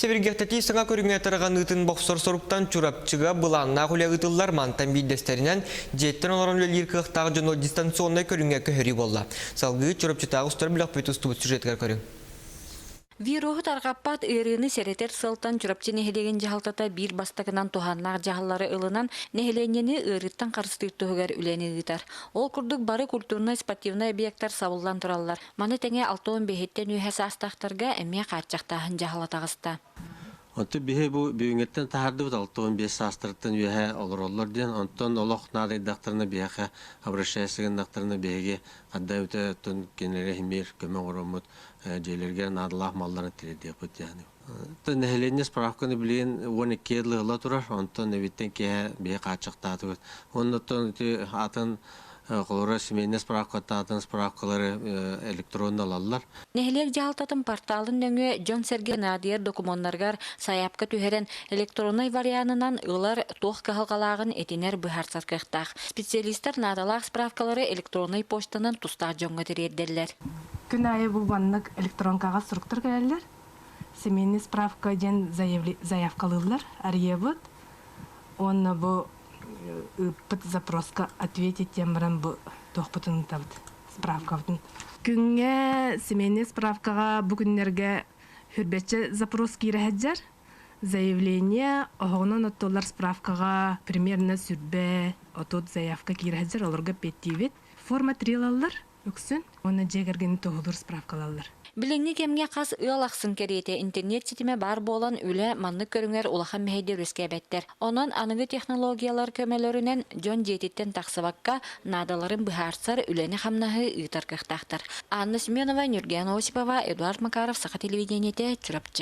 Сэбиргэхтэтии саҥа көрүҥэ тарҕаныытын бохсор соруктан Чурапчыга былааннаах үлэ ыытыллар. Мантан биирдэстэринэн дьиэттэн олорон үлэлиир кыахтаах дьону дистанционнай көрүҥҥэ көһөрүү буолла. Салгыы Чурапчытааҕы устар бөлөхпүт устубут сюжетыгар көрүҥ. Вируһу тарҕаппат ыарыыны сэрэтэр сыалтан Чурапчы нэһилиэгин дьаһалтата биир бастакынан туһааннаах дьаһаллары ылынан, нэһилиэнньэни ыарыыттан харыстыыр туһугар үлэни ыытар. Ол курдук бары культурнай-спортивнай объектар сабыллан тураллар. Маны тэҥэ 65-тэн үөһэ саастаахтарга эмиэ хааччахтааһын дьаһала таҕыста. Онтон биһи бу бүгүҥҥэттэн таһаардыбыт 65 саастарыттан үөһэ олороллор диэн, онтон олох наадайдахтарына биһиэхэ обращайся гыннахтарына биһиги ханна өтө оттон кинилэри иһимиир көмө оҥороммут дьиэлэргэ наадалаах малларын тириэрдиэхпит диэн. Оттон нэһилиэнньэ справканы билигин 12 ыла турар, онтон эбиттэн киэһэ биһи хааччахтаатыбыт. Оннуттан ити атын холобура семейнай справкаттан атын справкалары электронно ылаллар. Нэһилиэк дьаһалтатын порталын нөҥүө дьон-сэргэ наадыйар докумуоннарыгар сайаапка түһэрэн электроннай варианынан ылар туох кыһалҕалааҕын этинэр быһаарсар кыахтаах. Специалистар наадалаах справкалары электроннай почтанан тустаах дьоҥҥо тириэрдэллэр. Күн аайы бу маннык электронкаҕа суруктар кэлэллэр. Семейный справка диэн заявкалыыллар, арыйабыт. Уонна бу ыыппыт запроска ответить диэн баран бу туохпутун ыытабыт, справкабытын. Күҥҥэ семейный справкаҕа бу күннэргэ хүрбэччэ запрос киирэ сылдьар. Заявление оһоҕунан оттуллар справкаҕа примерно сүрбэ 30 заявка киирэ сылдьар, олорго эппиэттиибит. Форма 3 ылаллар. Үксүн уонна дьиэ кэргэни туоһулуур справкалаллар. Билиҥҥи кэмҥэ хас ыал ахсын кэриэтэ интернет ситимэ баар буолан, үлэ маннык көрүҥэр улахан мэһэйдэр үөскээбэттэр. Онон аныгы технологиялар көмөлөрүнэн дьон дьиэтиттэн тахсыбакка, наадаларын быһаарсар үлэни-хамнаһы ыытар кыахтаахтар. Анна Семенова, Нюргиана Осипова, Эдуард Макаров, Саха телевидениетэ, Чурапчы.